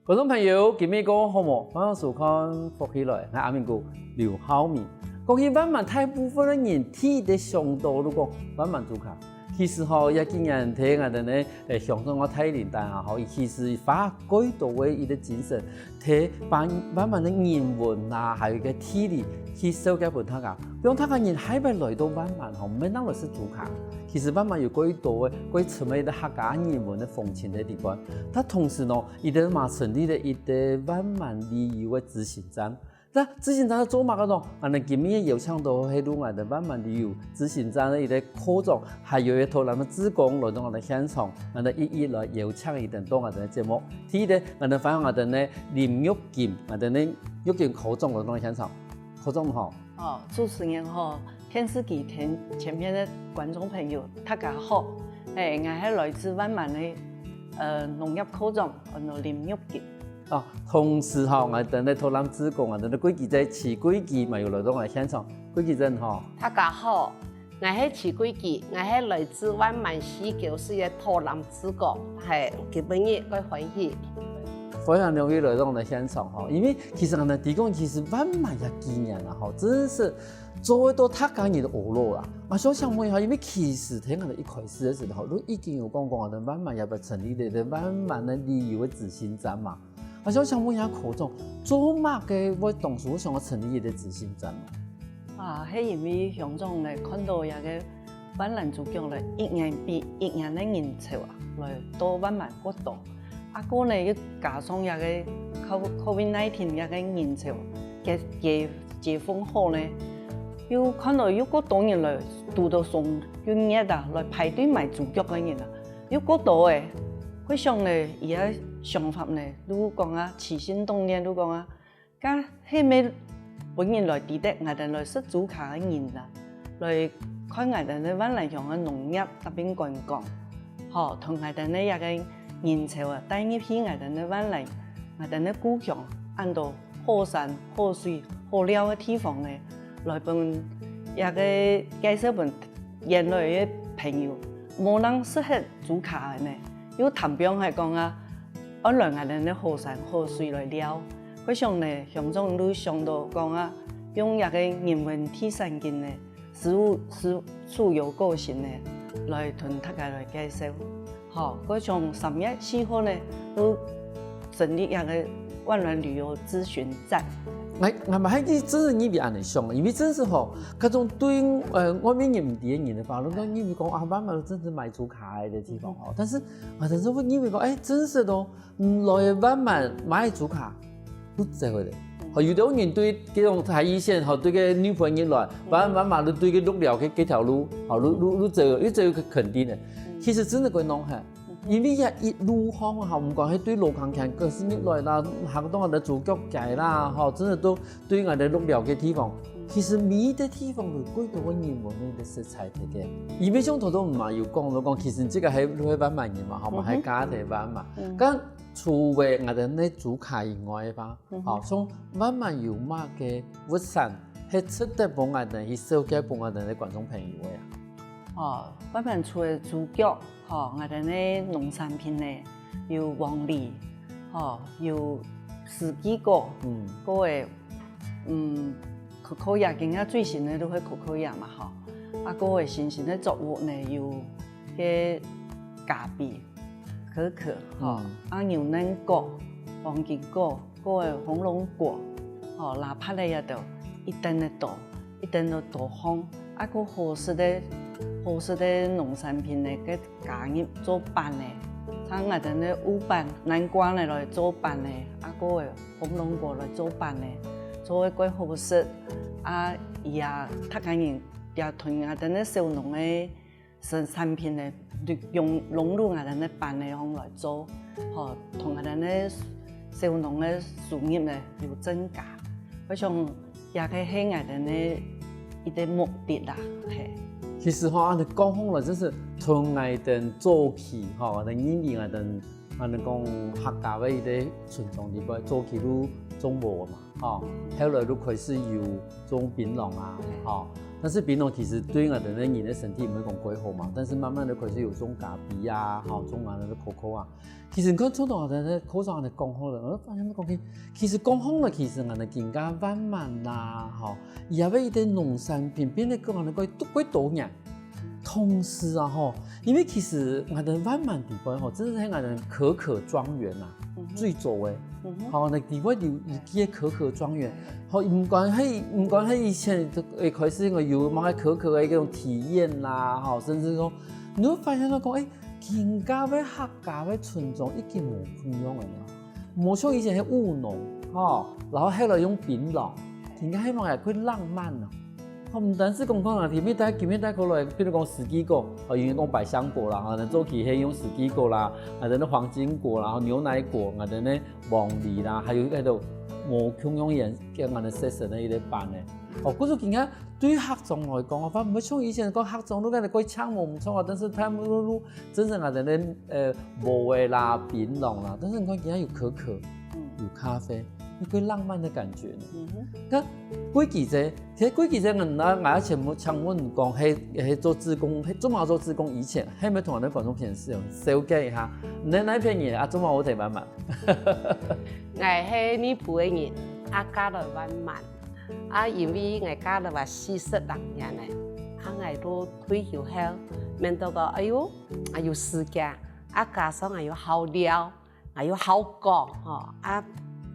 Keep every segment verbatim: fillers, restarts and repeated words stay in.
觀眾朋友，今晡日過好無？歡迎收看《福氣來》，𠊎阿明哥劉浩明。講起萬巒，大部分个人第一个想到就講萬巒竹卡。其實吼，這幾年在𠊎兜呢，誒，鄉長个帶領底下吼，佢其實花蓋多个一个精神，在把萬巒个人文啊，還有一个地理去紹介分大家，讓大家人下擺來到萬巒吼，毋免單來食竹卡。其實萬巒有蓋多个、蓋深个一个客家人文个風情在裡背。但同時呢， 佢兜嘛成立了一个萬巒旅遊个執行站。該執行站做麼个呢？𠊎兜今晡日邀請到个係𠊎兜萬巒旅遊執行站个一个科長，還有一个導覽个志工來到𠊎兜現場，𠊎兜一一來邀請佢等到𠊎兜个節目。第一个，𠊎兜歡迎𠊎兜个林玉金，𠊎兜个玉金科長來到現場。科長好。哦，主持人好，電視機前，前面个觀眾朋友，大家好。誒，𠊎係來自萬巒个，呃，農業科長，安到林玉金。哦，同時吼，𠊎兜个導覽志工，𠊎兜个桂枝姐徐桂枝嘛有來到𠊎現場。桂枝姐好。大家好，𠊎係徐桂枝，𠊎係來自萬巒四九四个導覽志工，係，今晡日蓋歡喜。非常榮幸來到𠊎兜現場吼，因為其實𠊎兜知講，其實萬巒這幾年啊吼，真係做到大家人都學了啦。啊，想請問一下，因為其實在𠊎兜一開始个時候，都已經有講講，𠊎兜萬巒也要成立一个萬巒个旅遊个執行站嘛。啊，想請問一下科長，做麼个會當初會想要成立一个執行站呢？啊，係因為鄉長呢，看到這个萬巒竹腳呢，一年比一年个人潮啊，來到萬巒國島。啊，過呢，又加上這个COVID nineteen這个人潮解解解封後呢，又看到又過多人來堵到上又熱啊，來排隊買竹腳个人啊，又過多誒。佢想呢，佢个想法呢，就講啊，起心動念就講啊， 該係毋係分人來知得𠊎兜來食竹卡个人啊，來看𠊎兜个萬巒鄉个農業搭變觀光，吼，同𠊎兜个這个人潮啊，帶入去𠊎兜个萬巒，𠊎兜个故鄉，恁多好山、好水、好尞个地方呢，來分這个介紹分 原來个朋友，無人識得竹卡个呢，又談拚還講啊，愛來𠊎兜个好山好水來尞。該想呢，鄉長就想到講啊，用這个人文地產經呢，食物食物有個性呢，來同大家來介紹。 吼，該從三月四號呢，就成立這个萬巒旅遊諮詢站。𠊎𠊎嘛還真係因為恁樣想，因為真係吼，該種對呃外面人毋知个人个話，都認為講啊，萬巒真係賣竹卡个地方吼。但是啊，但是會認為講，誒，真係咯，嗯，來萬巒買竹卡， 就走个咧。吼，有兜人對這種台一線，吼，對个日本人來，慢慢慢就對个鹿寮个這條路，吼，就就就走，就走个墾丁个。其實真个會弄下，因為這一路項，吼，毋管係對羅崗鄉，還係入來啦，行到𠊎兜竹腳街啦，吼，真个都對𠊎兜鹿寮个地方。其實每一個地方都有幾多个人文个色彩在个。因為像頭頭毋嘛有講到講，其實這個還還萬巒人嘛，吼，嘛還加在萬巒。該 除了𠊎兜个竹卡以外吧，吼，像萬巒有麼个物產，係值得分𠊎兜去紹介分𠊎兜个觀眾朋友个啊？哦，萬巒除了竹腳，吼，𠊎兜个農產品呢，有黃梨，吼，有四季果，嗯，果个，嗯，可可亞，今下最新个就係可可亞嘛，吼。啊，果个新新个作物呢，有个咖啡， 可可，吼，啊牛奶果、黃金果、果个紅龍果，吼，拉帕个也都一等个多，一等个多項，啊，个好食个好食个農產品呢，个加入做粄个，像𠊎兜个烏粄、南瓜呢來做粄个，啊，个个紅龍果來做粄个，做个蓋好食，啊，也大家人也同𠊎兜个小農个 生產品呢，就用融入𠊎兜个粄个項來做，吼，同𠊎兜个小農个收入呢有增加。𠊎想這个係𠊎兜个一個目的啦，係。其實吼，恁樣講起來，真係同𠊎兜早期吼，𠊎兜認為𠊎兜，𠊎兜講客家个一個村莊裡背，早期都種禾嘛。 吼，後來就開始有種檳榔啊，吼，但是檳榔其實對𠊎兜个人个身體毋會講蓋好嘛，但是慢慢个開始有種咖啡啊，吼，種啊該个coco啊。其實你看，從頭到尾个課上來講好了，𠊎發現講起，其實講好了，其實𠊎兜今下萬巒啦，吼，也有一些農產品變得講恁个蓋蓋多樣。同時啊，吼，因為其實𠊎兜萬巒地方吼，真係𠊎兜可可莊園啊，最早个。 吼，該地方有有个可可莊園，吼，毋管係毋管係以前一開始个有麼个可可个一種體驗啦，吼，甚至講，你會發現到講，誒，今下个客家个村莊已經無共樣个了，無像以前係務農，吼，然後後來用檳榔，今下係麼个，較浪漫啊。 吼，毋單止講講啊，今日帶今日帶過來，比如講四季果，哦，因為講百香果啦，吼，那早期係用四季果啦，啊，等等黃金果啦，吼，牛奶果，啊，等等黃梨啦，還有該種無共樣顏色个色色个一個版个。哦，故所今下對客庄來講，反而毋會像以前講客庄路該個蓋搶無毋錯啊，但是他們路路真正啊，等等呃，無个啦，檳榔啦，但是你看今下有可可，有咖啡，有個浪漫的感覺呢。該過去仔 其實過去仔，𠊎𠊎愛請問請問講，係係做志工，係做麼个做志工以前，係毋係同𠊎兜觀眾朋友紹介一下，你哪片人啊？做麼个會在萬巒？𠊎係內埔个人，啊嫁來萬巒，啊因為𠊎嫁來啊四十零年了，啊𠊎都退休後，面到講，哎喲，啊有時間，啊加上𠊎又好尞， 𠊎又好講吼，啊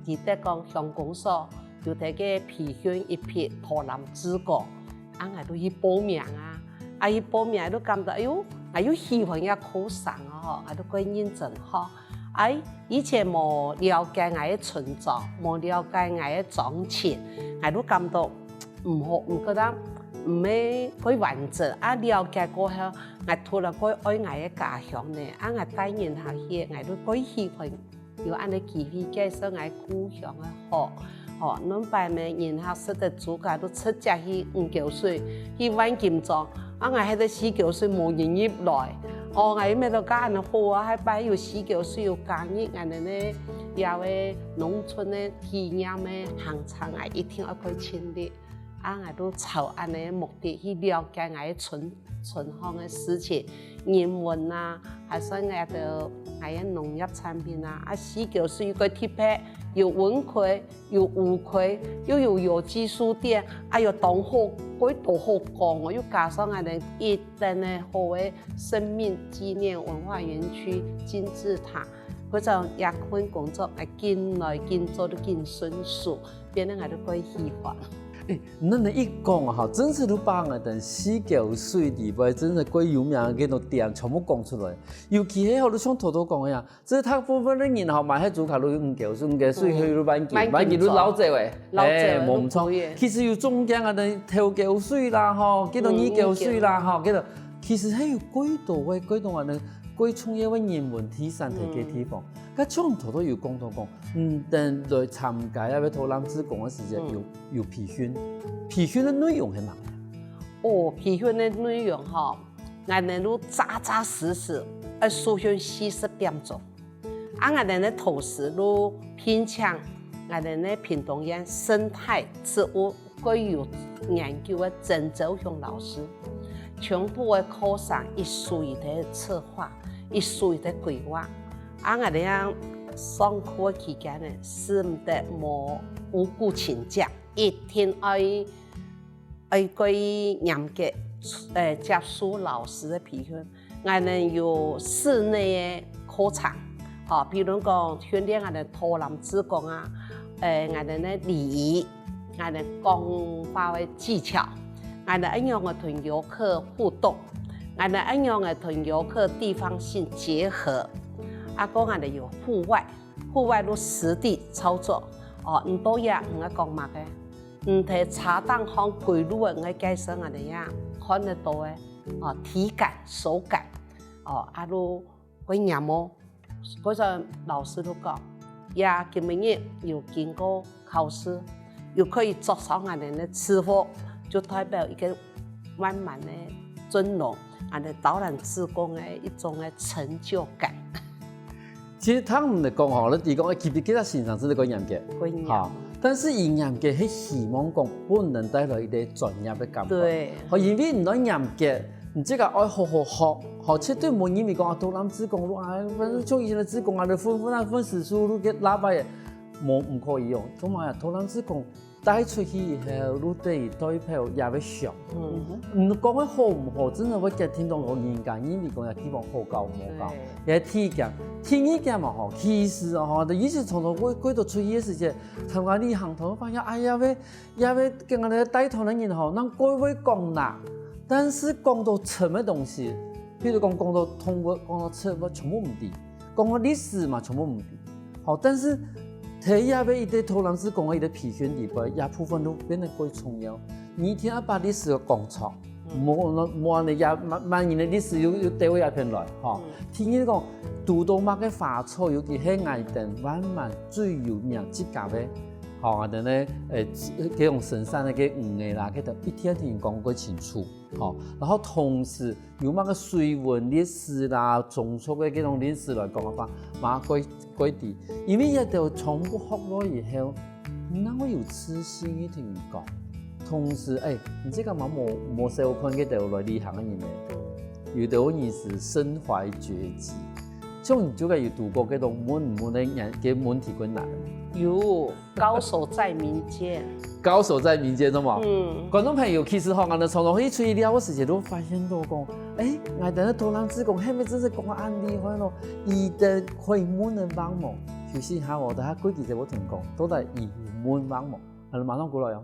記得講鄉公所有在該培訓一批導覽志工，啊𠊎都去報名啊，啊去報名都感到，哎喲，𠊎又喜歡這課程哦，𠊎都蓋認真學。啊以前無了解𠊎个村莊，無了解𠊎个莊情，𠊎都感到 毋好，毋覺得毋係蓋完整。啊了解過後，𠊎突然蓋愛𠊎个家鄉呢，啊𠊎帶人下去，𠊎都蓋喜歡有恁呢機會介紹𠊎故鄉个好。吼，兩擺咩人客食得豬腳都直接去五溝水，去萬金莊，啊𠊎歇到四溝水無人入來。哦，𠊎又乜都講恁好啊，下擺有四溝水有加入𠊎等呢，這位農村个體驗个行程，𠊎一定愛去親歷。 啊𠊎都朝恁呢目的去了解𠊎个村村項个事情，人文啊，還算𠊎个𠊎个農業產品啊，啊四溝水又蓋特別，有溫溪，有烏溪，又有有機書店，啊又當好，蓋多好講哦，又加上𠊎等一等个好个生命紀念文化園區金字塔，或者這份工作，𠊎緊來緊做都緊順手。 變得𠊎都蓋喜歡。誒，恁樣一講啊，哈，真係都把𠊎等四溝水裡背真係蓋有名个該種店全部講出來。尤其係好像頭頭講个呀，這大部分个人吼，買該豬腳都五溝水，五溝水去到萬金，萬金都撈走誒，撈走誒，誒，無毋著。其實有中間啊，等頭溝水啦，吼，該種二溝水啦，吼，該種，其實還有蓋多个，蓋多啊，蓋重要个人文資產在該地方。該像頭頭有講到講， 嗯，等來參加這個導覽志工个時節，有有培訓，培訓个內容係麼个？哦，培訓个內容吼，𠊎等都扎扎實實愛受訓四十點鐘。啊𠊎等个導師都聘請𠊎等个屏東縣生態植物 蓋有研究个曾昭雄老師，全部个課程一手一个策劃，一手一个規劃。啊𠊎等樣上課个期間呢，使毋得無無故請假，一定愛愛蓋嚴格，呃，接受老師个培訓。 𠊎等有室內个課程，吼，比如講訓練𠊎等導覽志工啊，誒，𠊎等个禮儀，𠊎等講話个技巧，𠊎等愛仰仔同遊客互動，𠊎等愛仰仔同遊客地方性結合。啊過𠊎等有戶外，戶外都實地操作，哦，毋多也毋愛講麼个，毋係車頂項歸路个，毋愛介紹𠊎等呀，看得到个。 哦，體感、手感，哦，啊都會黏哦。所以老師都講，呀，今晡日有經過考試，又可以著上恁樣个制服，就代表一個滿滿个尊榮，恁樣導覽志工个一種个成就感。 其實聽你講吼，你提供个基本基本先生是个嚴格，過嚴。哈，但是佢嚴格係希望講，分人帶來一個專業个感覺。對。吼，因為你來嚴格，你這個愛好好學，吼，絕對無人認為講啊，導覽志工，啊，反正像以前个志工啊，你分分啊分時數，你个喇叭也，無毋可以哦。做麼个啊？導覽志工帶出去以後，你等於代表也會想。嗯。你講个好毋好，真的會決定到人家認為講這地方好搞毋好搞。對。也第一件，第二件嘛吼，其實哦吼，就以前常常會，會到出去个時節， 參加旅行團，發現哎呀喂，呀喂，跟𠊎兜帶團个人吼，人蓋會講啦，但是講到深个東西，比如講講到動物，講到植物，全部毋知，講到歷史嘛，全部毋知。吼，但是在這位一個導覽志工个一個培訓裡背，這部分都變得蓋重要。你一定愛把歷史講出， 無，無恁樣，也萬，萬人个歷史又，又對位一片來，吼。嗯。第二講，堵到麼个花草，尤其係𠊎兜萬巒最有名自家个，吼，𠊎兜呢，誒，這種神聖个該魚仔啦，該兜一定一定講較清楚，吼。然後同時有麼个水文歷史啦、種族个這種歷史來講个話，嘛較 較知，因為這兜全部學了以後，你哪會有自信去同人講？同時，誒，你這個嘛無，無小看這兜來旅行个人呢，有兜人係身懷絕技，像你就該有堵過這種問毋問个人，个問題困難。有，高手在民間。高手在民間，懂無？嗯。觀眾朋友，其實吼，𠊎兜常常去出去尞个時節，都發現到講， 誒，𠊎兜个導覽志工，係毋係真係講到恁厲害咯？佢兜可以問个幫忙，休息一下哦，等下過幾節𠊎同你講，到底佢有問幫忙，𠊎兜馬上過來哦。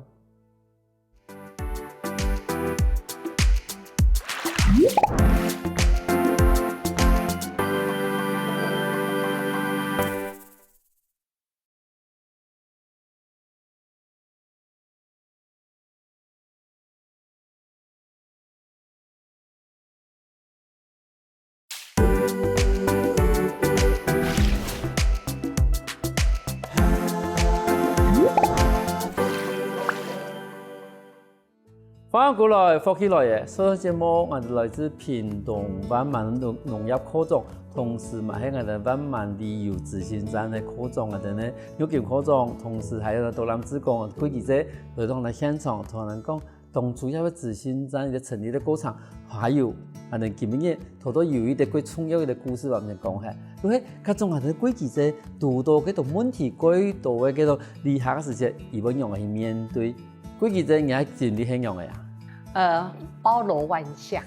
歡迎過來，福氣來了！上節目，𠊎兜來自屏東萬巒農，農業課長，同時嘛係𠊎兜萬巒旅遊資訊站个課長，𠊎兜呢，玉金課長，同時還有導覽志工，過幾節，來到𠊎兜現場，同𠊎兜講， 當初這位資訊站个成立个過程，還有，啊，𠊎兜今晡日頭頭有一個最重要个故事，𠊎兜講下。就係，較早𠊎兜過去在堵到該種問題，過多个該種旅客个時節，佢會仰般去面對？過去在你个經歷係仰般啊？呃，包羅萬象。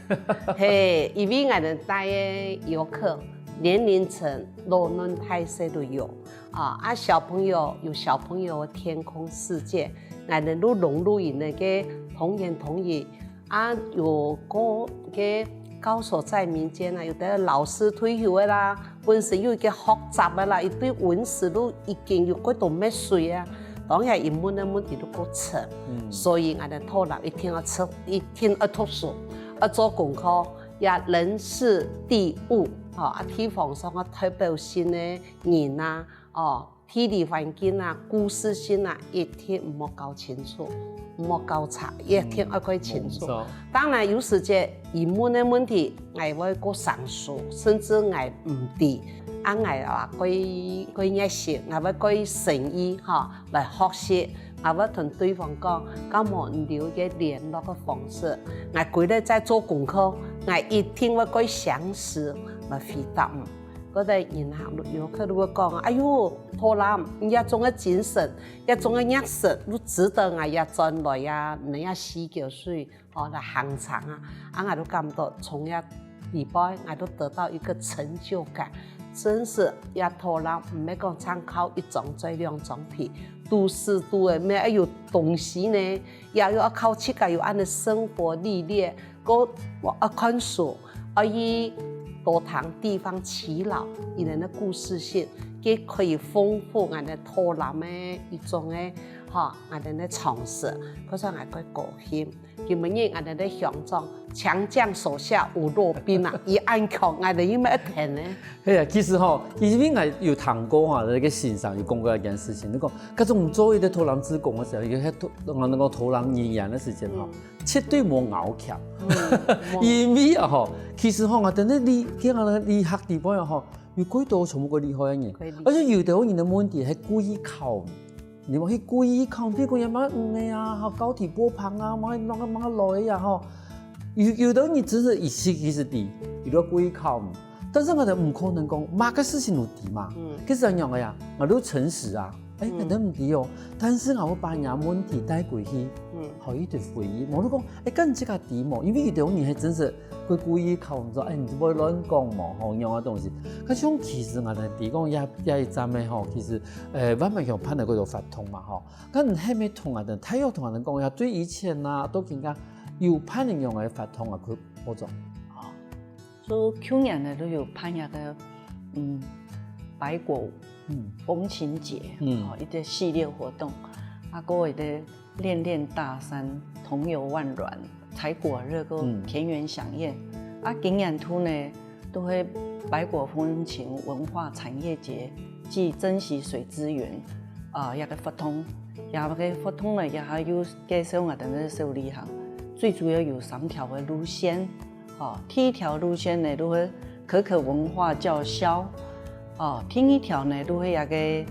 嘿，因為𠊎兜帶个遊客，年齡層老嫩大細都有。 啊，啊，小朋友有小朋友个天空世界，𠊎兜都融入佢兜个童言童語。啊，有个，个高手在民間啊，有个老師退休个啦，本身有一個學習个啦，佢對文史都已經有幾多墨水啊。當然，佢問个問題都較深，嗯。所以𠊎兜導覽一定愛出，一定愛讀書，愛做功課，也人事地物，吼，啊，地方上个代表性个人啊，哦， 地理環境啊、故事性啊，一定毋好搞清楚，毋好搞差，一定愛搞清楚。嗯，無錯。當然，有時節，佢問个問題，𠊎會過生疏，甚至𠊎毋知，啊，𠊎啊，過，過熱心，𠊎會過誠意，吼，來學習，𠊎會同對方講，敢無你留一個聯絡个方式，𠊎歸日再做功課，𠊎一定會過詳實來回答你。 該兜人客，遊客都會講：「哎喲，導覽，你這種个精神，這種个熱忱，都值得𠊎也轉來啊，你也四九歲，哦，來行程啊。」啊，𠊎都感覺從這裡背，𠊎都得到一個成就感。真是這導覽，毋係講淨靠一張嘴兩張皮，都是都个，乜愛有東西呢，也愛靠自家有恁个生活歷練， 過愛看書，愛去多聽地方耆老，佢兜个故事性，佢可以豐富𠊎兜導覽个一種个，吼，𠊎兜个常識，可以講𠊎个高興。今晡日𠊎兜个鄉長強將手下無弱兵啊，佢恁強，𠊎兜又愛聽呢。 係啊，其實吼，因為𠊎有聽過哈，該個先生有講過一件事情，佢講，該種做一個導覽志工个時候，一個導，𠊎兜講導覽人員个時間吼，嗯。絕對無拗徛。嗯，無。因為啊吼，其實吼，𠊎等於你，去𠊎等旅客裡背啊吼，有幾多全部个厲害个人，幾厲害。而且有兜人个問題係故意考你。你莫去故意考，譬如講也莫遠个啊，吼，高鐵波旁啊，莫莫莫來啊，吼。有有的你真係一時一時的，有个故意考，但是我哋毋可能講，麼个事情都知嘛。嗯。其實恁樣个呀，我都誠實啊，哎，嗯。可能毋知哦，但是我會把人家問題帶過去，嗯。好一點回應。我就講，哎，跟這个題目，因為有的人還真是會故意考，你說，哎，你不會亂講嘛，吼，樣个東西。可是其實我哋提供也也一站的吼，其實，呃，慢慢有辦个个活動嘛，吼。 該你係毋係同人等，大約同人講一下，對以前啊，到今个有辦恁樣个活動啊，去活動？哦，就舊年呢，都有辦一个，嗯，百果嗯風情節，嗯哦，一个系列活动，啊，過一个戀戀大山，同遊萬巒，採果樂，个嗯田園饗宴，啊，今年度呢， 都係百果風情文化產業節暨珍惜水資源，啊，一个活動。這个活動呢，也還有介紹𠊎等个小旅行，最主要有三條个路線。吼，第一條路線呢，就係可可文化叫囂。哦，第二條呢，就係一个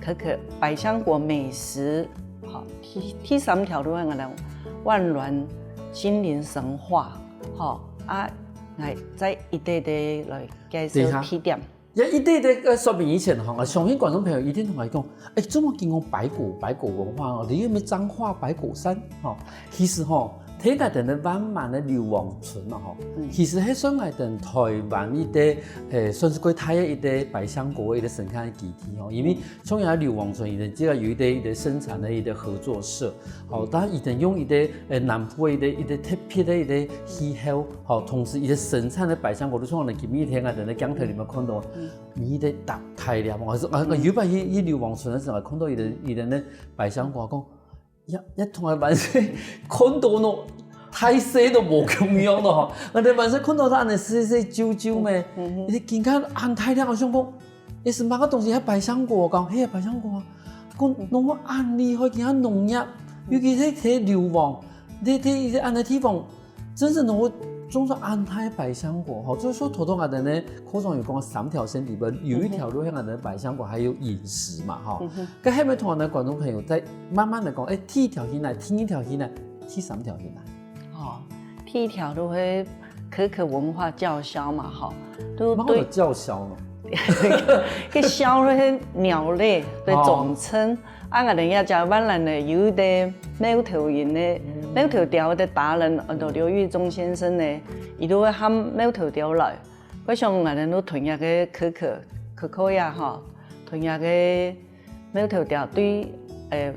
可可百香果美食。好，第第三條就係𠊎等萬巒心靈神話。好，啊，𠊎再一个个來 介紹地點。也一个个个說明以前吼，我相信觀眾朋友一定同𠊎講，哎，做麼个講百果，百果文化哦，你有沒有彰化百果山？吼，其實吼，在𠊎等个萬巒个硫磺村嘛吼，嗯。其實係算𠊎等台灣一个，誒，算是較大个一个百香果个一个生產个基地吼，因為像這硫磺村，佢等這个有一个一个生產个一个合作社，吼，但佢等用一个，誒，南部个一个一个特別个一个氣候， 吼，同時佢个生產个百香果，就像𠊎等今日天啊，等个鏡頭裡面看到，嗯。你个大大粒，我係，啊，嗯。有擺去，去硫磺村个時候，看到佢个，佢个那百香果，講，呀，呀，同𠊎萬歲看到喏，大細都無共樣了吼。𠊎等萬歲看到佢恁樣細細啾啾咩，嗯哼。佢今看恁大粒，我想講，這係麼个東西？係百香果，講，係百香果啊。講，嗯。農業恁厲害，今下農業，尤其係，係硫磺，這，這，這恁樣地方， 真正能夠種出恁大个百香果吼，所以說頭頭𠊎等呢，課長有講三條線裡面，有一條路係𠊎等个百香果，還有飲食嘛吼。嗯哼。該下面同𠊎等觀眾朋友再慢慢个講，哎，第一條去哪，第二條去哪，第三條去哪？哦，第一條就係可可文化叫囂嘛吼，就對。麼个叫囂呢？該囂就係鳥類个總稱。哦。 啊，𠊎等這隻萬巒呢，有一个貓頭鷹呢，嗯。貓頭鳥个達人，安到劉玉忠先生呢，佢就會喊貓頭鳥來。𠊎想𠊎等都同樣个可可，可可呀吼，同樣个貓頭鳥對，誒，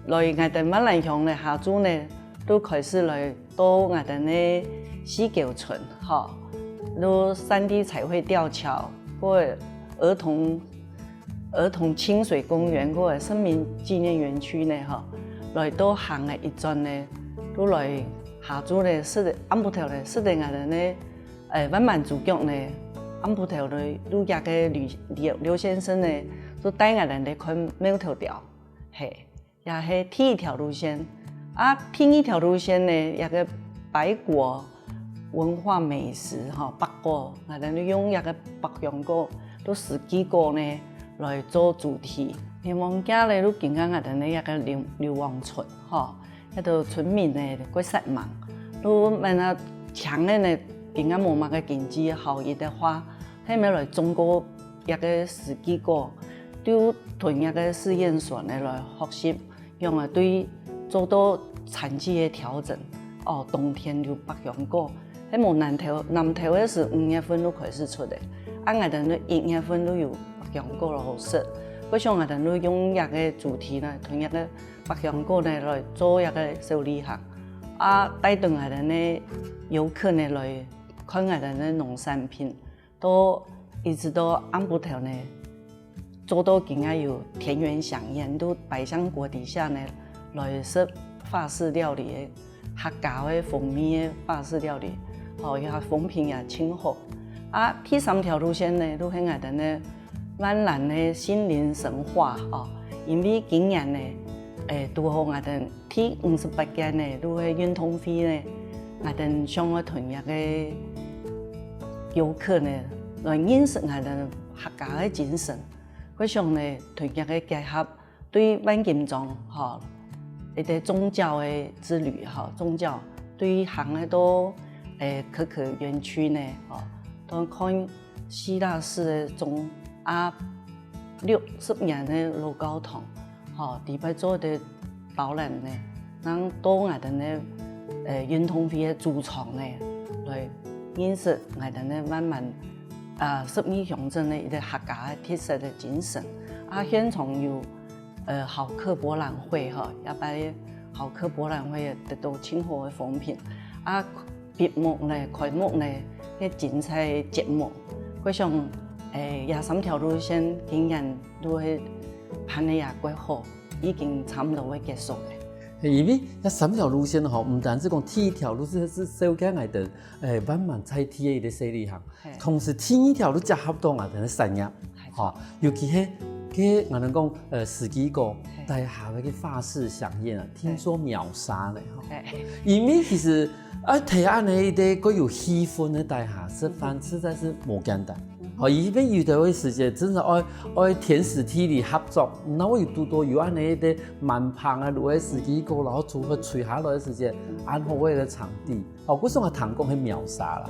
來𠊎等萬巒鄉呢，下晝呢，都開始來到𠊎等个四溝村吼，都山地彩繪吊橋，或兒童 兒童親水公園，或者生命紀念園區呢，吼，來到行个一轉呢，都來下晝呢，食个暗晡頭呢，食个𠊎等呢，誒，萬巒豬腳呢，暗晡頭呢，路亞个劉，劉，劉先生呢，都帶𠊎等來看貓頭鳥，嘿。 也係第一條路線。啊，第二條路線呢，這个百果文化美食吼，百果，𠊎等用這个百香果，都四季果呢來做主題。希望今日都今下𠊎等呢這个硫，硫磺村吼，這兜村民呢，過煞猛，都問啊，請个呢，今下無麼个經濟效益个話，係毋係來種過這个四季果，就同這个試驗所呢來學習。 樣仔對做到產季个調整，哦，冬天有百香果，係無南投，南投个係五月份就開始出个，啊，𠊎等就一月份就有百香果好食。𠊎想𠊎等就用這个主題呢，同這个百香果呢來做這个小旅行，啊，帶動𠊎等个遊客呢來看𠊎等个農產品。 到一直到暗晡頭呢，做到今下有田園饗宴，都百香果底下呢，來食法式料理个，客家个風味个法式料理，吼，佢个風評也盡好。啊，第三條路線呢，就係𠊎等呢，萬巒个心靈神話，吼，因為今年呢，誒，堵好𠊎等 第五十八屆呢，就係運動會呢，𠊎等想愛同這个遊客呢，來認識𠊎等客家个精神。𠊎想呢，同這个結合，對萬金莊吼，一個宗教个之旅吼，宗教對行个到誒可可園區呢吼，當看希臘式个宗啊六十年个老教堂吼，裡背做个導覽呢，讓到𠊎兜呢誒運動會个主場呢，來認識𠊎兜呢滿滿啊十二鄉鎮个一個客家个特色个精神啊，現場有。呃，好客博覽會吼，這擺好客博覽會得到盡好个風評。啊，閉幕呢，開幕呢，个精彩節目，𠊎想，誒，這三條路線今年都會辦得也蓋好，已經差毋多會結束了。因為這三條路線吼，毋單止講第一條路線係紹介𠊎兜，誒，滿滿在地个一個細旅行， 同時第二條路結合到𠊎兜个產業，吼，尤其係該𠊎兜講，呃，四季歌，大家个法式饗宴啊，聽說秒殺了吼。因為其實啊，在恁仔一個蓋有氣氛个底下食飯，實在係無簡單。吼，因為有个時節真係愛愛天時地利合作，哪會有堵著有恁仔一個滿盤个滷个四季歌，然後煮好炊下來个時節，恁好个一個場地。 哦，故所𠊎聽講係秒殺啦。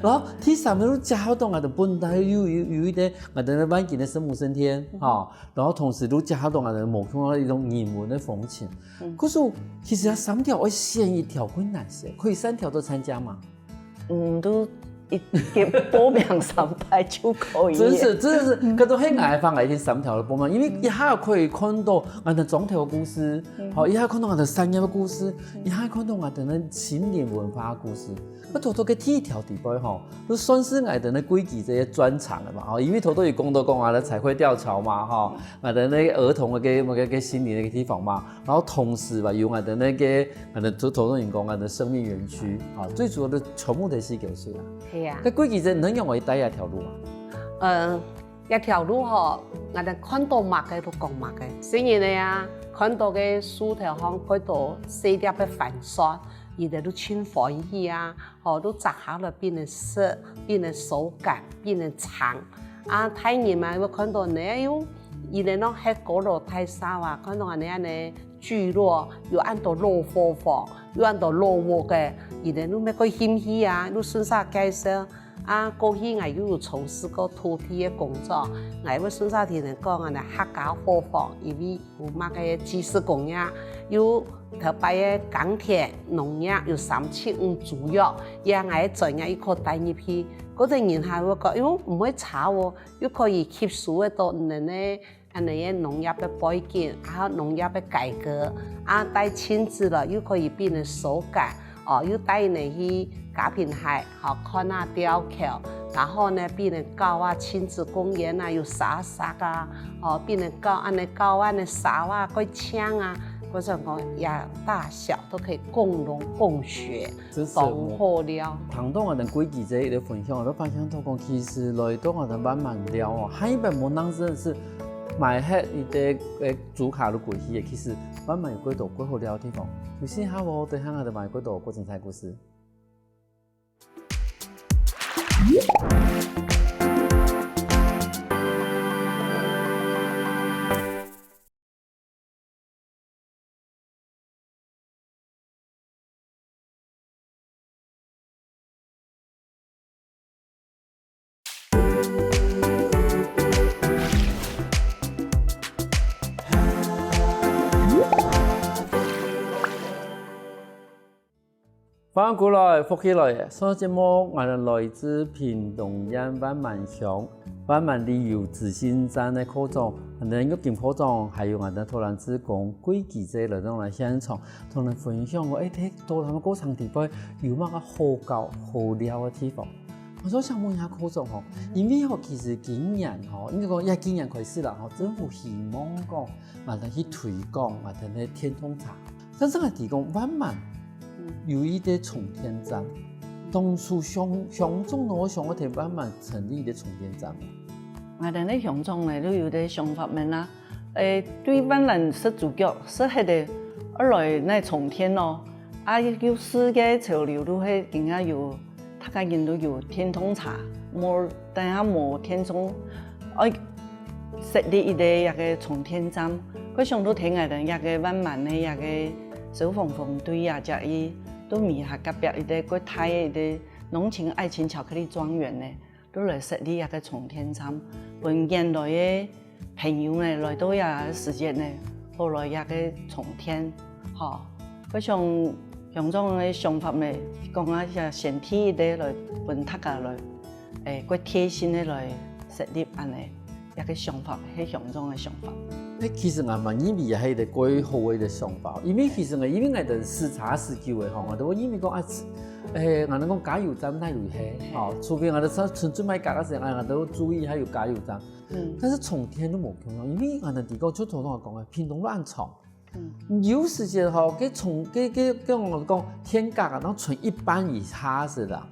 然後第三個就結合到𠊎兜本來有有有一個𠊎兜个萬金个聖母升天，吼，然後同時就結合到𠊎兜無共樣个一種人文个風情。故所其實這三條愛選一條困難些，可以三條都參加嗎？嗯，都一个報名三擺就可以了。真是真的是，可都係𠊎个方，𠊎一定三條都報名，因為一下可以看到𠊎兜庄頭个故事，好，一下看到𠊎兜產業个故事， 你還看到𠊎兜个心靈文化故事。該頭頭个第一條底背吼，就算是𠊎兜个貴記者个專長了嘛，吼，因為頭頭有講到講啊，彩繪吊橋嘛，吼，𠊎兜个兒童个个个个心靈个地方嘛，然後同時吧，有𠊎兜个𠊎兜頭頭人講𠊎兜生命園區，啊，最主要的全部都係九歲啊。係啊。該貴記者能用我帶這條路啊？嗯， 這條路吼，𠊎兜看到麼个就講麼个。細人仔啊，看到个樹頭項蓋多細粒个帆船，佢兜就盡歡喜啊，吼，就摘下來分人食，分人手感，分人嚐。啊，大人嘛會看到呢，哎喲，佢兜攏歇高樓大廈啊，看到恁呢恁呢聚落，有恁多老伙房，有恁多老屋个，佢兜就乜蓋興趣啊，就順續介紹。 啊，過去𠊎又有從事過土地个工作，𠊎會順續同人講恁呢客家伙房，因為有麼个技術工業，有頭擺个耕田、農業，有三七五豬肉，也𠊎个專業又可帶入去。過陣人還會講，喲，毋會差哦，又可以吸收得到恁呢个 恁呢个農業个背景，還有農業个改革，啊，帶親子了又可以分人手感，哦，又帶人去嘉平溪，好，看啊吊橋，然後呢，分人搞啊親子公園啊，有沙石啊，哦，分人搞恁呢搞恁呢沙啊，蓋靚啊，𠊎想講也大小都可以共榮共學。 真是當好尞。聽到𠊎兜貴記者个分享，𠊎就發現到講，其實來到𠊎兜滿滿尞哦，還一般無人認識，買忒一個誒豬跤就過去个，其實滿滿有幾多幾好尞个地方。有興趣無？等下𠊎兜買幾多過精彩故事。 歡迎過來，福氣來了！上節目，𠊎兜來自屏東縣萬巒鄉，萬巒旅遊資訊站个課長，𠊎兜玉金課長，還有𠊎兜導覽志工，貴記者來到𠊎兜現場，同𠊎兜分享講，誒，在導覽个過程裡背有麼个好搞、好尞个地方。𠊎想問一下課長吼，因為吼，其實今年吼，應該講也今年開始啦吼，政府希望講，𠊎兜去推廣𠊎兜个電動車。 但是𠊎知講萬巒有一個充電站，當初鄉鄉長哪會想愛在萬巒成立一個充電站？𠊎兜个鄉長呢，就有個想法面啊，誒，對萬巒食豬腳食忒个，愛來哪充電咯？啊，有時个潮流就係今下有，大家人都有電動車，無等下無電充，愛設立一個這個充電站，佢想到聽𠊎兜這個萬巒个這個消防防隊啊，這一都米下隔壁一個過大个一個濃情愛情巧克力莊園呢，都來設立這個充電站，分原來个朋友呢來到這時節呢，好來這個充電，吼。佢想鄉長个想法呢，講啊，先提一個來分大家來，誒，過貼心个來設立恁呢。 這個想法，係鄉長个想法。誒，其實𠊎蠻認為係一個蓋好个一個想法，因為其實𠊎，因為𠊎兜駛車駛久个吼，𠊎兜會認為講啊，誒，𠊎兜講加油站哪位係，吼，除非𠊎兜車純粹賣加个時間，𠊎兜注意還有加油站。嗯。但是充電都無共樣，因為𠊎兜知講，就頭先講个，屏東恁長， 有時節吼，該充，該，該，該𠊎講電價啊，然後存一半以下係啦。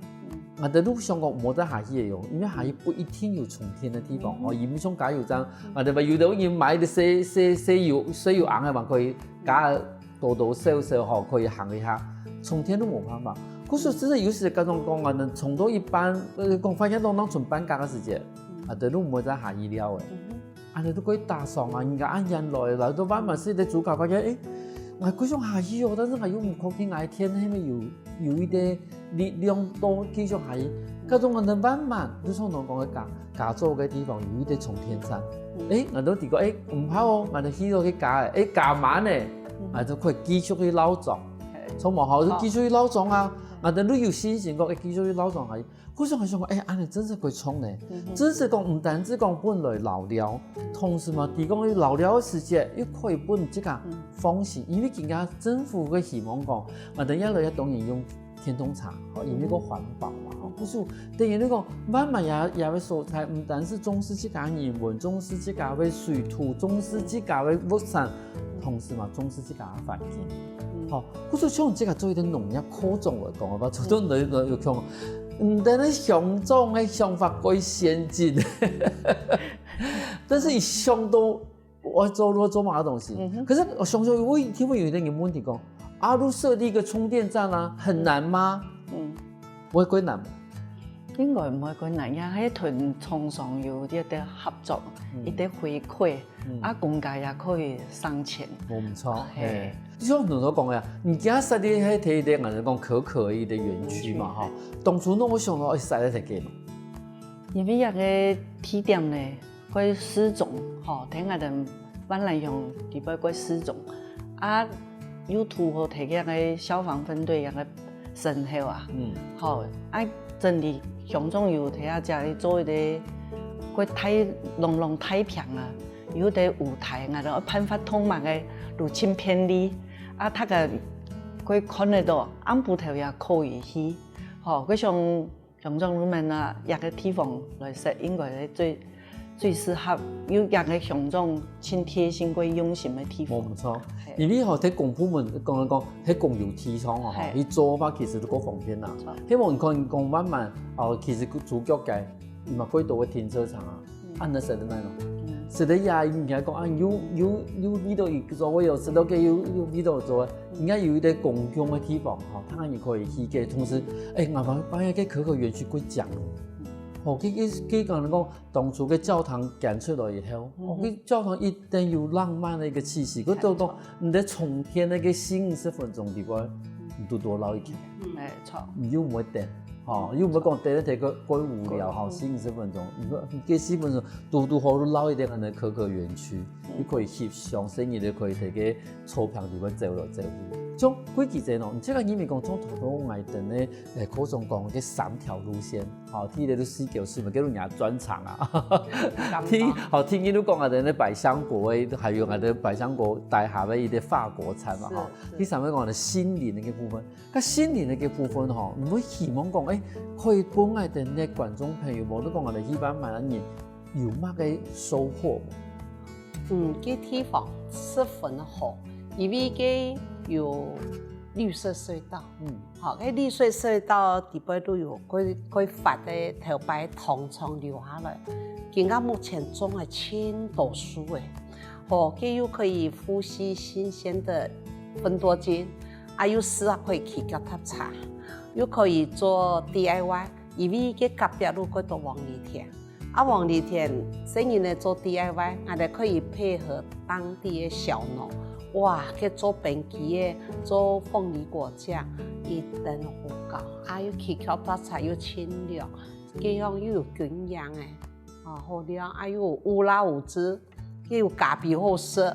𠊎兜路上講無得下去个喲，因為下去不一定有充電个地方哦，也毋像加油站，𠊎兜有兜人買个細，細，細油，細油尪个嘛，可以加多多少少吼，可以行一下。充電都無辦法。故所真个有時該種講啊，能充到一半，呃，講發現到當存半價个時節，𠊎兜路無得下去了誒。 恁呢都可以打爽啊！人家恁遠來，來到萬巒市个主角發現，誒，𠊎幾想下去哦，但是𠊎又毋確定𠊎个電係毋係有，有一個力量到繼續下去。該種𠊎兜萬巒，就像你講个加，加州个地方有一個充電站。誒，𠊎兜知講，誒，毋怕哦，𠊎兜去到去加，誒，加滿呢，𠊎就可以繼續去老庄。著無吼，就繼續去老庄啊！𠊎兜都有信心講，誒，繼續去老庄下去。 故所𠊎想講，誒，恁呢真係可以創呢。真係講，毋單止講分來遶尞，同時嘛，提供遶尞个時節，又可以分自家放心，因為今下政府个希望講，𠊎兜這下也當然用電動車，吼，因為个環保嘛，吼。故所等於你講，萬巒這，這個所在，毋單止重視自家人文，重視自家个水土，重視自家个物產，同時嘛，重視自家个環境。 吼，故所像這個做一個農業科長來講，好吧，做到農業有講，嗯，但是鄉長个想法蓋先進，但是佢想到愛做，愛做麼个東西。可是𠊎想想，會，會毋會有一個人問題講，啊，你設立一個充電站啊，很難嗎？嗯，會蓋難嗎？應該毋會蓋難，也係同廠商有一個合作，一個回饋。 啊，公家也可以省錢。無毋著，係。就像你所講个，你今下設立个係一個，𠊎兜講可可的園區嘛，吼。當初呢，𠊎想到，誒，設立在該嘛。因為這個地點呢，蓋市中，吼，聽𠊎兜萬巒鄉地方蓋市中，啊，又堵好在該個消防分隊該個 身後啊。嗯。吼，啊，真个鄉長有在啊，家裡做一個蓋大，朗朗大坪啊，有一個舞台，𠊎兜辦活動麼个，就盡便利。啊，大家蓋看得到，暗晡頭也可以去。吼，𠊎想鄉長你們啊，這個地方來設，應該係最 最適合，有這個鄉長盡貼心、蓋用心个地方。無毋著，係。因為吼，在公部門講來講，在公有地上哦，吼，係。去做个話，其實都蓋方便啦。無錯。希望你看講慢慢，哦，其實主角个，你嘛蓋多个停車場啊，嗯。啊，該設在哪呢？嗯。設在這，人家講啊，有，有，有味道，有座位哦，設到該有，有味道座位，應該有一個公共个地方，吼，他人可以去个。同時，誒，𠊎發，發現該可可園區蓋靚哦。吼，佢，佢，佢講講， 當初个教堂建出來以後，嗯哼。哦，該教堂一定有浪漫个一個氣息。佢都講，你在充電个該四五十分鐘裡背，你堵堵遶一圈。嗯。沒錯。你又毋會等，吼，又毋會講等了忒過，過無聊，吼，四五十分鐘，你說，該四分鐘堵堵好遶一點，恁呢可可園區，嗯。你可以翕相，甚至你可以在該草坪裡背走來走去。像規矩仔哦，你這個因為講從頭到尾等呢，誒，可以講个三條路線。 吼，第一個就四九四嘛，叫做人家專長啊。嗯，第，吼，第二就講啊，𠊎兜百香果个，還有𠊎兜百香果底下个一個法國餐嘛，吼。是，是。第三個講个心靈个部分，該心靈个部分吼，你會希望講，誒，可以分𠊎兜个觀眾朋友，無論講𠊎兜一般般个人，有麼个收穫無？嗯，該地方十分好，因為該有綠色隧道。嗯。 好，該綠色隧道底背都有規，規發个頭擺糖廠留下來，今下目前種了盡多樹仔。好，該又可以呼吸新鮮的芬多精，啊，又適合可以騎腳踏車，又可以做D I Y，因為該隔壁路過到黃梨田。啊，黃梨田，細人仔做D I Y，𠊎兜可以配合當地个小農，哇，去做冰淇淋，做鳳梨果醬，一等好搞，啊，又起口發財又清涼，這樣又有營養誒，啊，好料，啊，又有烏拉五汁，又有咖啡好食，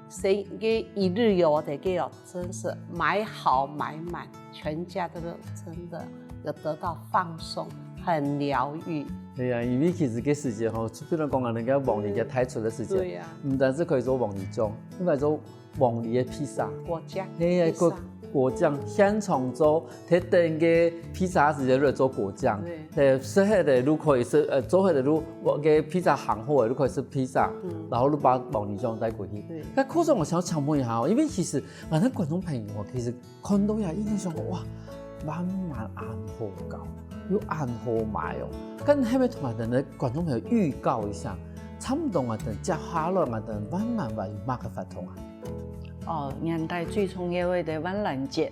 所以這一日遊的這个哦，真是買好买滿。 全家都是真的有得到放鬆，很療愈。對啊，因為其實這時節吼，就比如講啊，人家黃梨个推出个時節，對啊，毋單止可以做黃梨醬，你還做黃梨个披薩，果醬，嘿，披薩果果醬現場做，特等个披薩時節來做果醬，對嘿，食忒个就可以食，呃，做忒个就个披薩行好个就可以食披薩，然後就把黃梨醬帶過去。對那課長，我想請問一下哦，因為其實𠊎兜觀眾朋友哦，其實 看到呀，一定想講哇，萬巒恁好搞，又恁好買哦。該係毋係同𠊎兜个觀眾朋友預告一下，差毋多𠊎兜接下來𠊎兜萬巒會有麼个活動啊？哦，年底最重要个就萬巒節，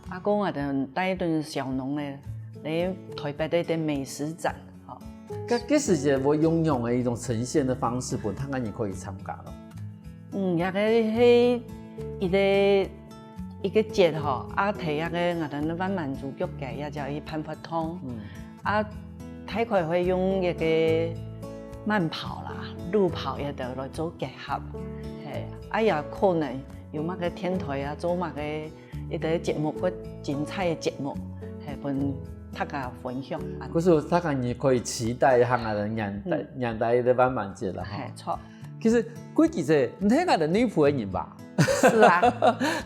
啊，過𠊎兜帶等小農呢，來台北个美食展，吼。該該時節會用用个一種呈現的方式，分大家人可以參加咯。嗯，這个係一个一个節吼，啊，提這个𠊎兜个萬巒豬腳雞，也叫佢辦活動。嗯，啊，大概會用一个慢跑啦、路跑一兜來做結合，嘿，啊也可能有麼个電台啊，做麼个一个節目或精彩个節目，嘿，分大家分享。啊，可是大家人可以期待一下𠊎兜年底年底个萬巒節了哈。嘿，著。其實貴姐姐，你係𠊎兜內埔个人吧？是啊，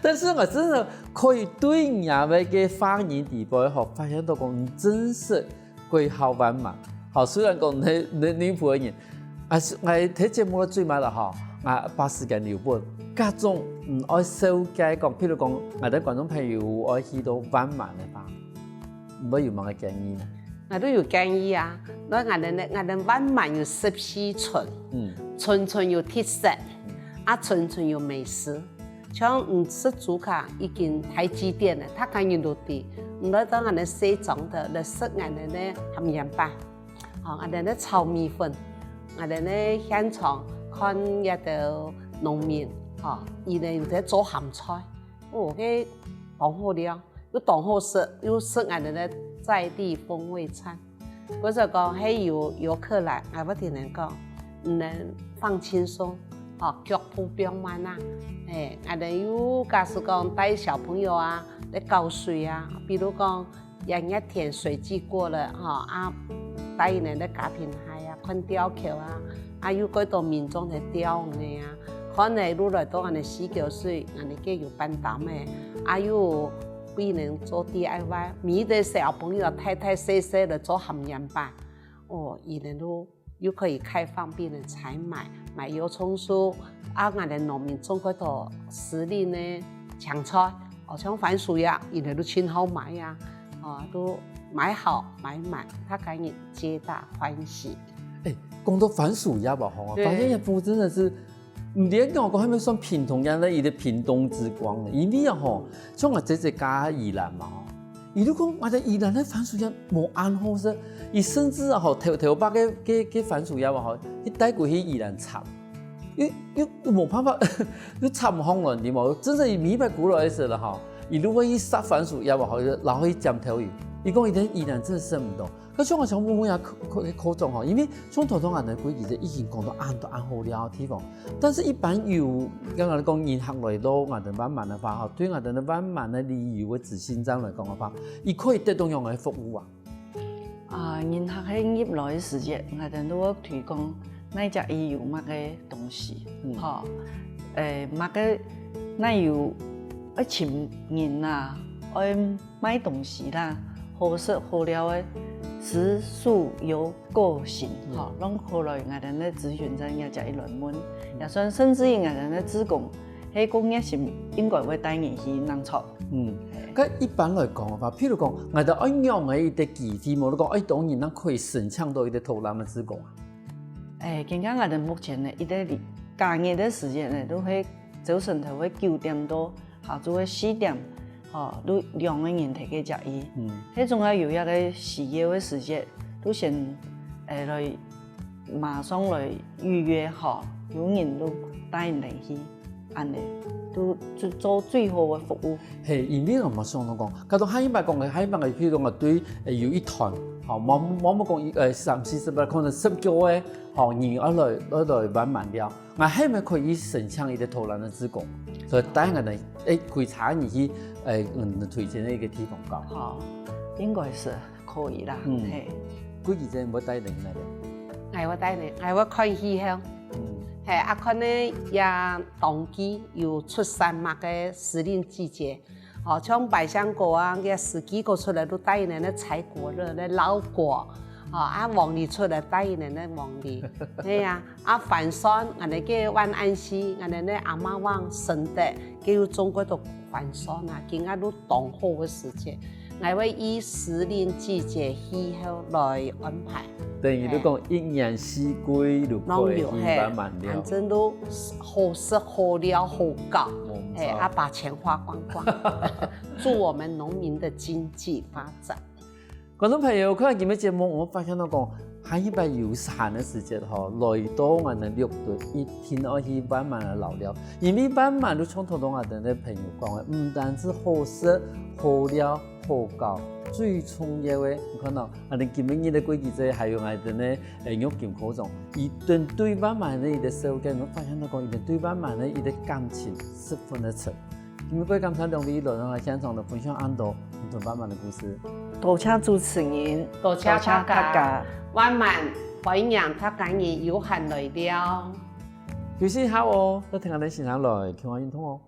但是𠊎真的可以對你个个話語底背吼，發現到講你真是貴校萬巒。好，雖然講你你內埔个人，啊，係𠊎个節目个最尾了吼，啊，把時間留分，各種嗯愛紹介講，譬如講，𠊎兜觀眾朋友愛去到萬巒个話，你會有麼个建議呢？ 𠊎都有建議啊。該𠊎兜呢，𠊎兜萬巒有十四村，嗯，村村有特色，啊，村村有美食。像你食豬腳已經太經典了，大家人都知。你來到𠊎兜細庄頭，來食𠊎兜个鹹鹽粄，哦，𠊎兜个炒米粉，𠊎兜个現場看這兜農民，哦，佢兜有在做鹹菜，哦，該當好料，又當好食，又食𠊎兜个在地風味餐。 或者講係有遊客來，𠊎會同佢講，你兜放輕鬆，吼，腳步放慢啊。嘿，𠊎兜有假使講帶小朋友啊，來搞水啊，比如講，這熱天水季過了，吼，啊，帶佢兜來划平溪啊，看吊橋啊，啊，有幾多民眾在釣魚啊，看了又來到𠊎兜溪溝水，𠊎兜个有板擔个，啊，又有 比如做DIY，每一個小朋友大大細細來做鹹鹽粄，哦，佢兜都又可以開放分人採買，買油蔥酥，啊，𠊎兜農民種幾多時令个青菜，哦，像番薯呀，佢兜都盡好買呀，哦，都買好買滿，大家人皆大歡喜。哎，講到番薯葉啊吼，對發現這部真的是，毋知講講係毋係算屏東人个一個屏東之光呢？因為啊吼，像𠊎姊姊家宜蘭嘛吼，佢就講𠊎兜宜蘭个番薯葉無恁好食，佢甚至啊吼，頭頭把个个个番薯葉啊吼，佢帶過去宜蘭插，又又又無辦法，又插毋䟘來，你無，真正佢每擺過來个時候吼，佢就會去摘番薯葉啊吼，然後去沾豆油。佢講佢在宜蘭真的食毋到。 可是𠊎想問問啊，科科科長吼，因為像頭先𠊎兜佢其實已經講到恁多恁好料个地方，但是一般有，剛剛講人客來到𠊎兜萬巒个話吼，對𠊎兜个萬巒个旅遊个執行長來講个話，佢可以得到仰般个服務啊？啊，人客係入來个時節，𠊎兜都會推廣哪隻位有麼个東西，嗯吼，誒，麼个哪有愛尋人啊，愛 賣東西啦，好食好料个，食宿有個性，吼，讓好來𠊎兜个諮詢站也接一輪問，也算甚至於𠊎兜个志工，係講熱心應該會帶人去弄錯。嗯，該一般來講个話，譬如講，𠊎兜愛仰个一個機會，無你講，愛當然人可以申請到一個導覽个志工啊。誒，今下𠊎兜目前呢，一個假日个時間呢，都係朝晨頭个九點到 下晝个四點，吼，就兩個人提个接應。嗯，該總係有一個需要个時節，就先，誒，來馬上來預約吼，有人就帶你等去，恁呢，就，就做最好个服務。嘿，因為𠊎嘛想到講，假如下一擺講个，下一擺个，譬如講，𠊎對，呃，有一團，吼，無，無，無講一，呃，三四十个，可能十九个，吼，人愛來，愛來萬巒寮，𠊎係毋係可以申請一個導覽个志工，所以帶𠊎等，誒，開車你去，誒，嗯，推薦个一個地方搞。好，應該係可以啦，嗯。嘿。幾時正會帶人來咧？𠊎會帶人，𠊎會看氣候。嗯。嘿，啊，看呢，也當季有出產麼个時令季節。哦，像百香果啊，該四季果出來都帶人來採果肉、來撈果。哦，啊，黃梨出來帶人來黃梨。嘿呀，啊，番酸，𠊎等个萬安溪，𠊎等个阿媽灣生得，佢有種過多番酸啊，今下都當好个時節。 𠊎會依時令季節氣候來安排。等於你講一年四季都可以去萬巒寮。嘿，攏有，嘿，反正都好食、好尞、好搞，無錯。嘿，啊，把錢花光光，助我們農民的經濟發展。觀眾朋友，看完今日節目，𠊎發現到講， 下一擺有閒个時節吼，來到𠊎等六堆，一定愛去萬巒个遶尞，因為萬巒就像頭先𠊎等个朋友講个，毋單止好食、好尞、好搞，最重要个，你看到，𠊎等今晡日个季節，還有𠊎等个，誒，玉金科長，佢等對萬巒个一個紹介，𠊎發現到講，佢等對萬巒个一個感情十分个深。 今晡日感謝兩位來到𠊎現場來分享恁多你對萬巒个故事。多謝主持人，多謝大家。多謝大家。萬巒，歡迎大家人有閒來尞。休息一下哦，來聽下𠊎等先生來，健康運動哦。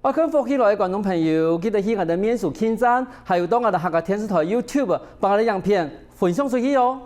愛看福氣來个觀眾朋友，記得去𠊎等面書網站，還有到𠊎等客家電視台YouTube，幫𠊎等影片分享出去哦。